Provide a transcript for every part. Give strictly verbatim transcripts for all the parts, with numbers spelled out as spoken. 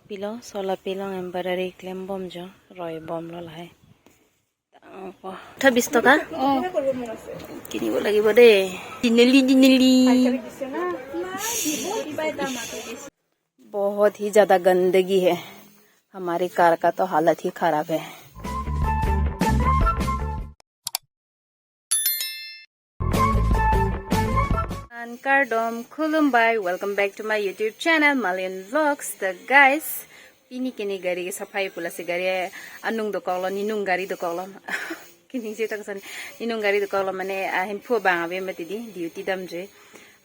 Pilo, sola pilong embroidery klem bom jo, roi bom lo lahai. Tangko. Tha bis toka? Oh. Kini bo lagi bo de. Dinali, dinali. बहुत ही ज्यादा गंदगी है। हमारी कार का तो हालत ही खराब है। An kardom, khulumbai, welcome back to my YouTube channel, Malian Vlogs. The guys, pini kini gari ke saphai pula si gari anung dokoklo, ninung gari dokoklo. Kini si tak sani, ninung gari dokoklo mane, ah, hinphu bang ave mati di, duty damje.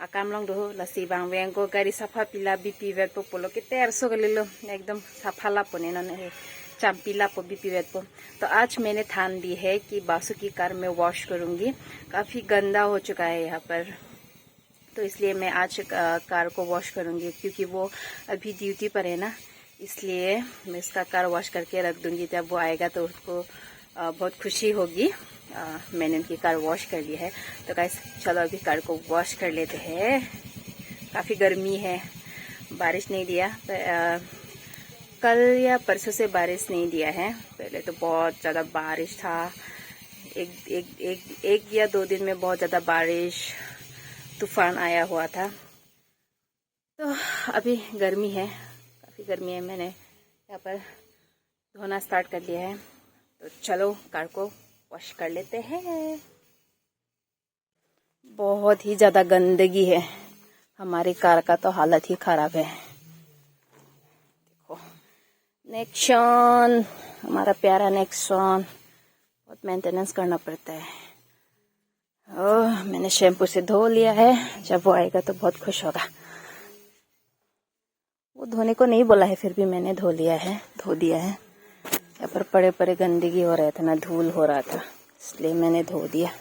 Akam long do, lasi bang veng ko gari sapha pila bipi vetpo pulo ke terso kalilo, ekdom sapha lapo ne non, eh, champi lapo bipi vetpo. तो आज मैंने ठान ली है कि बासु की कार मैं वॉश करूँगी। काफ़ी गंदा हो चुका है यहाँ पर, तो इसलिए मैं आज, अ, कार को वॉश करूँगी, क्योंकि वो अभी ड्यूटी पर है ना, इसलिए मैं उसका कार वॉश करके रख दूँगी। जब वो आएगा तो उसको, अ, बहुत खुशी होगी। अ, मैंने उनकी कार वॉश कर ली है। तो गाइस, चलो अभी कार को वॉश कर लेते हैं। काफ़ी गर्मी है, बारिश नहीं दिया, पर, अ, कल या परसों से बारिश नहीं दिया है। पहले तो बहुत ज़्यादा बारिश था, एक, एक, एक, एक या दो दिन में बहुत ज़्यादा बारिश, तूफान आया हुआ था। तो अभी गर्मी है, काफ़ी गर्मी है। मैंने यहाँ पर धोना स्टार्ट कर लिया है, तो चलो कार को वॉश कर लेते हैं। बहुत ही ज़्यादा गंदगी है, हमारी कार का तो हालत ही खराब है। देखो, नेक्सॉन, हमारा प्यारा नेक्सॉन, बहुत मेंटेनेंस करना पड़ता है। ओह, मैंने शैम्पू से धो लिया है, जब वो आएगा तो बहुत खुश होगा। वो धोने को नहीं बोला है, फिर भी मैंने धो लिया है, धो दिया है। यहाँ पर पड़े पड़े गंदगी हो रहा था ना, धूल हो रहा था, इसलिए मैंने धो दिया।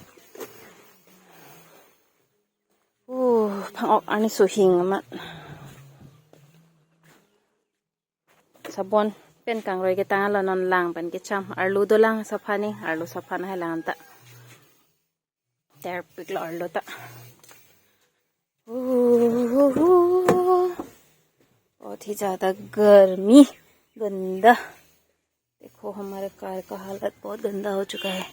Uh, phang-ok arni so hing amat. Sabon pen kangroi ketang lo, non lang pen kecham. Arlo dolang sapha ni, arlo sapha na hai lang ta. Terpik lo arlo ta. Uh, बहुत ही ज्यादा गर्मी, गंदा। देखो, हमारे कार का हालत बहुत गंदा हो चुका है।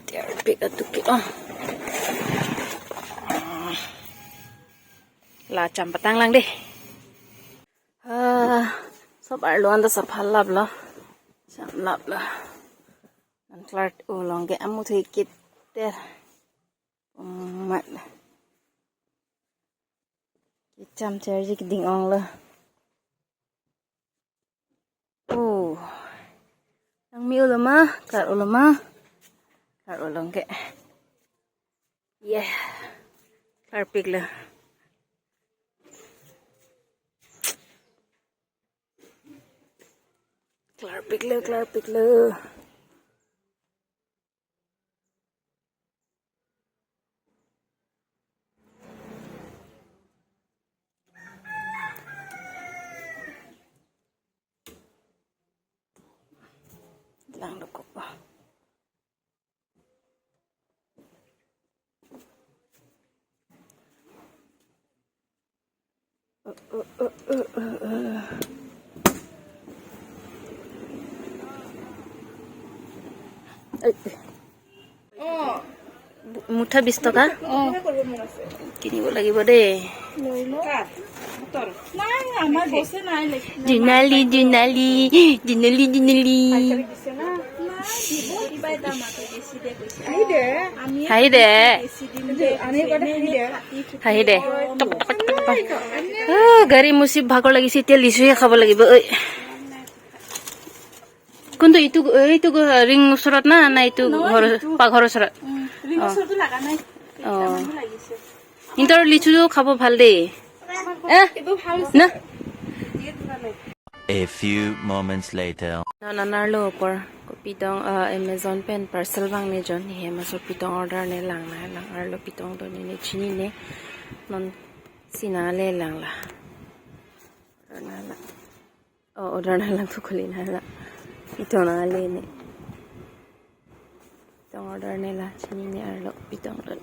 Terpik atum ke, oh. La cham patang lang deh. Ah, sob arlo an ta sapha laplo. Cham laplo. An klar ulong ke amu thui kit ter. Umat. Kecham charji keding onglo. Oh. Nang mi ulo ma, klar ulo ma. Klar ulong ke. Yeah. Klarpik lo. Klarpik lo, klarpik lo. Lang dokok ba. Ai. Mutha bis toka? Oh. Kini bo lagi bo de. Dinali, dinali, dinali, dinali. Hai de. Hai de. Tok, tok, tok, tok. Oh, gari musi bhagor lagisi, tia lisu he khabo lagibo, oi. Kuntu itu, eh, itu ring osorot na, na itu ghor, paghor osorot? Ring osorot tu laga nai. Oh. Intor lisu tu khabo bhal de. Eh? Na? A few moments later. Non an arlo apor kopi tong, ah, Amazon pen parcel bang ne jon ne he, maso pitong order ne lang na lang, arlo pitong do ne ne chinine, non si nangle lang la. Order na la. Oh, order na lang tu kuli na la. Pitong nangle ne. Pitong order ne la, chinine arlo pitong do.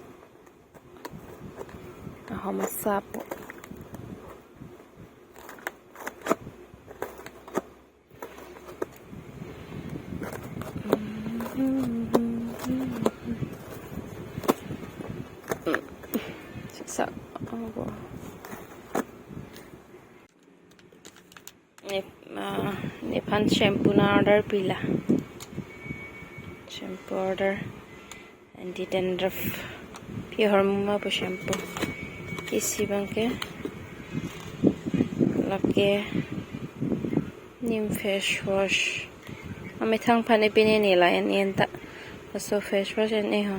Ahom asap. Siksak. Oh, wow. Ne, ah, nephan shampoo na order pilo. Shampoo order. Anti dandruff. Pure hormone pu shampoo. Isi abangke. Lake neem face wash. Amethang aphan epine ne la en en ta. Laso face wash en-e ho.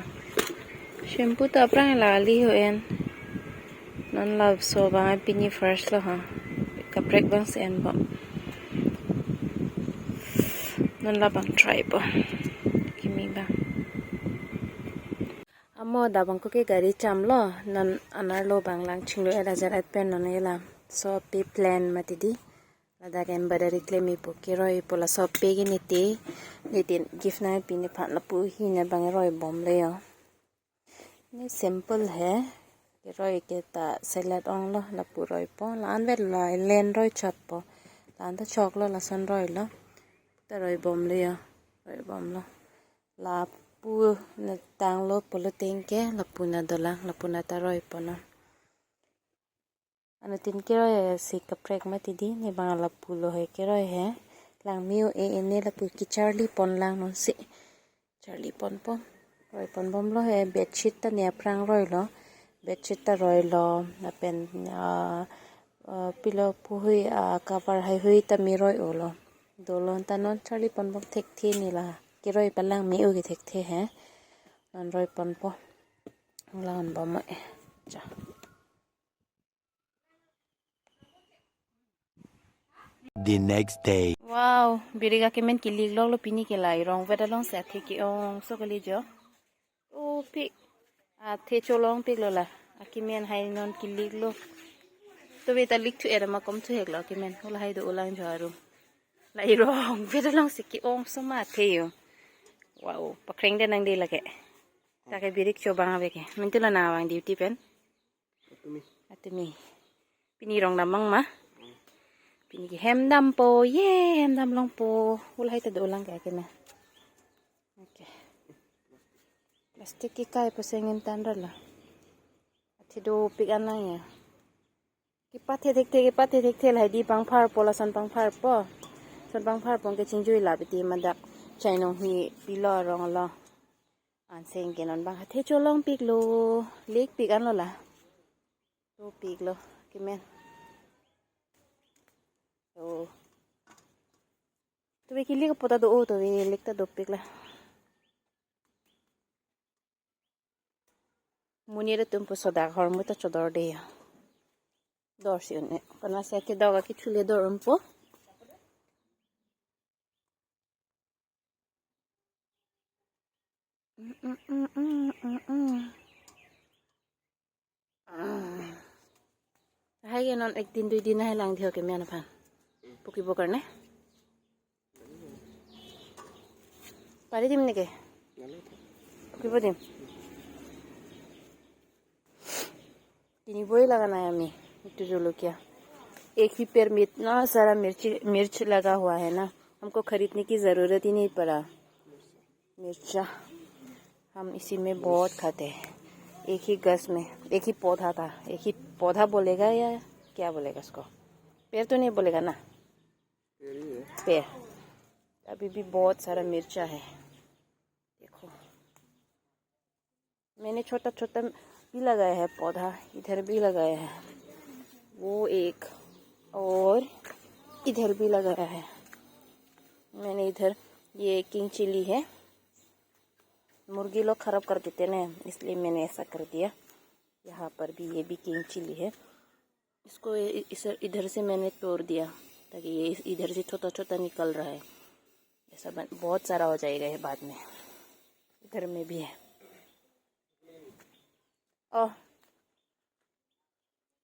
Shampoo ta aphrang la ali ho en. Non laso abang pini first lo ha. Kaprek abang si enbom. Non labang try po. Kimi abang. Amo adap abangke gari chamlo. Non anerlo abang lang chinglu eda jarat pen non elam. So pi plan mati di. Ladak en badari klem ipo keroi ipo laso pegi niti. Nitin gift nangpi nephan lapu hini abang roibomlo yo. Ne simple he. Keroi ke ta salad onglo lapu roipo. La-an vet la len roi chotpo. La-an ta choklo lason roilo. Ta roibomlo yo. Roibomlo. Lapu na tanglo pulo tangte lapu na dolang lapu na ta roipo non. Anuttin keroi si kaprek mati di ne abang lapu lo he keroi he. Langme-o e ene lapu kecharli pon lang non si. Charli ponpo. Roiponbomlo he bedsheet ta ne aphrang roilo. Bedsheet ta roilo. Lapen, ah, ah, pillow puhui, ah, cover haihui ta me roi-olo. Dolo ta non charli ponbom thekthe ne la. Keroi pa langme-o ke thekthe he. Non roiponpo. La-an bom e. Cha. The next day. Wow, birik akemen kilik loklo pini ke la irong vet along si athe ke-ongso kali jo. O pik. Athe cholongpiklo la. Akemen hai non kiliklo. To be ta lik thu era ma kom thu heklo akemen. Ula hai do ulang jo arum. La irong vet along si ke-ongso ma athe yo. Wow, pakreng de nang de lake. Ta ke birik chobang ave ke. Mintu la nang vang duty pen. Atumi. Atumi. Pini rong damnang ma? Pini ke hem dampo, ye hem dam longpo. Ulahai ta dolang ke akemen. Okay. Plastic ke kai pasengin tandra la. Athe dopik anang ya. Kepathe thekthe, kepathe thekthe lahai di pangpharpo, lason pangpharpo. Son pangpharpo ke chingjui la piti madak chainong hi pilo rong lo. Ansi ke non abang athe cholongpiklo, likpik anlo la. Dopiklo, kemen. O. To be kilik po ta do o, to be lik ta dopik la. Monit atum pu sodak hormu ta chodor de ya. Dor si un-e. Pana si ake dok ake chule dor unpo. Hai ke non ek din dui din hai lang diho kemen aphan. Puki bokar ne. Pari dim ne ke. Puki bo dim. Pini boi lagana hai ami. Itu jolokia. एक ही पेड़ में इतना सारा मिर्ची, मिर्च लगा हुआ है ना, हमको खरीदने की जरूरत ही नहीं पड़ा। मिर्चा हम इसी में बहुत खाते हैं। एक ही गज में, एक ही पौधा था। एक ही पौधा बोलेगा या क्या बोलेगा उसको? पेड़ तो नहीं बोलेगा ना? पेड़ ही है। पेड़। अभी भी बहुत सारा मिर्चा है। देखो। मैंने छोटा छोटा भी लगाया है पौधा, इधर भी लगाया है, वो एक, और इधर भी लगाया है। मैंने इधर ये किंग चिली है, मुर्गी लोग खराब कर देते ना, इसलिए मैंने ऐसा कर दिया। यहाँ पर भी ये भी किंग चिली है। इसको इ-, इस, इधर से मैंने तोड़ दिया, ताकि ये इस, इधर से छोटा छोटा निकल रहा है। ऐसा बन, बहुत सारा हो जाएगा ये बाद में। इधर में भी है। Oh.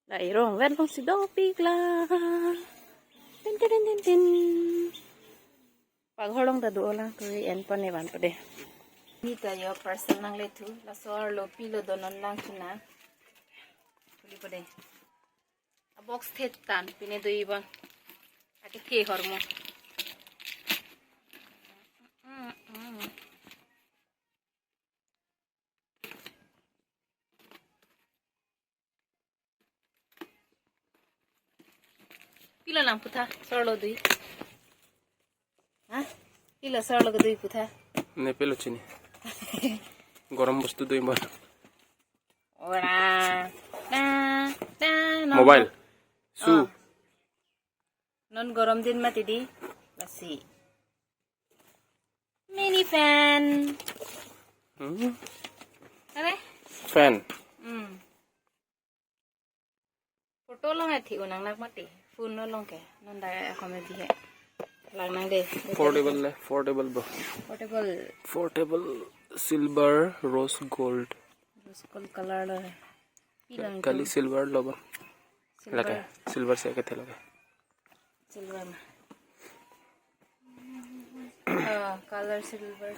La irong vet along si dopik la. Tin, tin, tin, tin, tin. Paghor along ta do lang tu en pan ne ban pade. Ni ta yo parcel nanglethu. Laso arlo pilo donon lang china. Kuli Kode. A box thet tan pine dui bon. Ake the hormo. Pilo nang putha, sorlo dui. Ha? Pilo sorlo dui putha. Ne pelo chini. Gorom bostu dui mar. Ora. Da, da, non. Mobile. Su. Oh. Non gorom din mati di. Lasi. Mini fan. Hmm? Are? Fan. Hmm. Photo along athi unang nak mati. Phone along ke. Non da ako me bihe. Lang nang de. Foldable le, foldable bo. Foldable. Foldable silver rose gold. Rose gold color lo. Pilo nang kali tu. Silver lo bo. Silver. Lake, silver si ake the lake. Silver ma. Ah, color silver.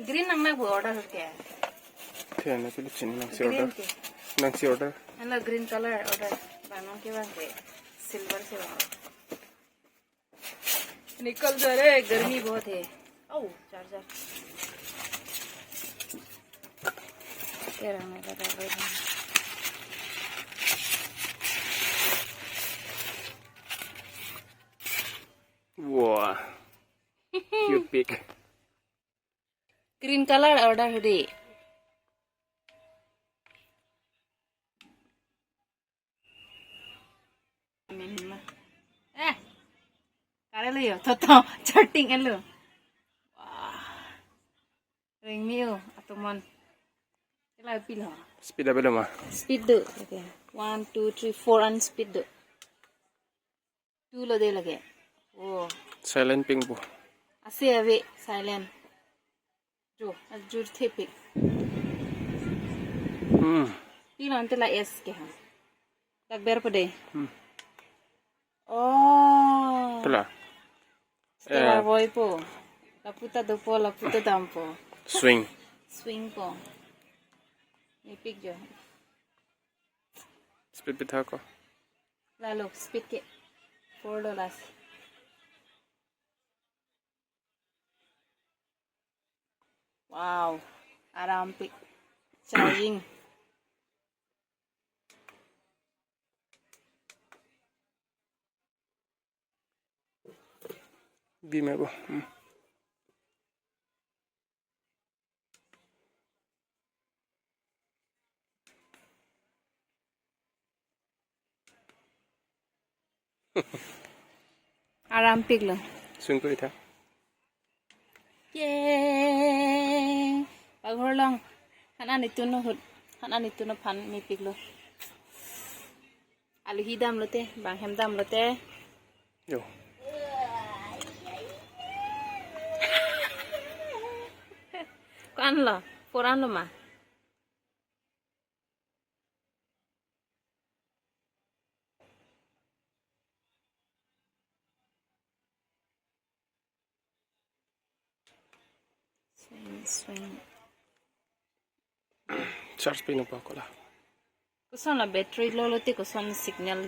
Green nang na bu order ke. The, ne pilo chini nangsi. Green order. Ke. Nangsi order. Ano green color order. Bang nang ke bang ke. Silver si bang. निकल जा रे, गर्मी बहुत है। ओ, charger. Wow. Cute pig. Green color order hudi. Amen ma. Eh. Kare lo yo, toto, charting elo. Wah. Ring miu, atomon. Kila pilo. Speed apa lo ma? Speed do. Okay. One, two, three, four an speed do. Two lo de lake. Oh. Silent ping po. Ase ave silent. Jo, ajur the pik. Hmm. Pilo ante la S ke ha. Dak ber po de. Hmm. Oh. Pila. Stella boy po. Lapu ta dopo, lapu ta dampo. Swing. Swing po. Mepik jo. Speed pitha ko. Lalo, speed ke. Four dollars. Wow. Aram pik. Charging. Bi me bo. Hmm. Aram pik lo. Sungkuri tha. Yay! Paghor long. Han an itu no hut. Han an itu no phan mepik lo. Aluhi dam lote, bang hem dam lote. Yo. Ko-an lo, four an lo ma. Swing, swing. Charge pin apa ko la? Koson la battery lo lote koson signal.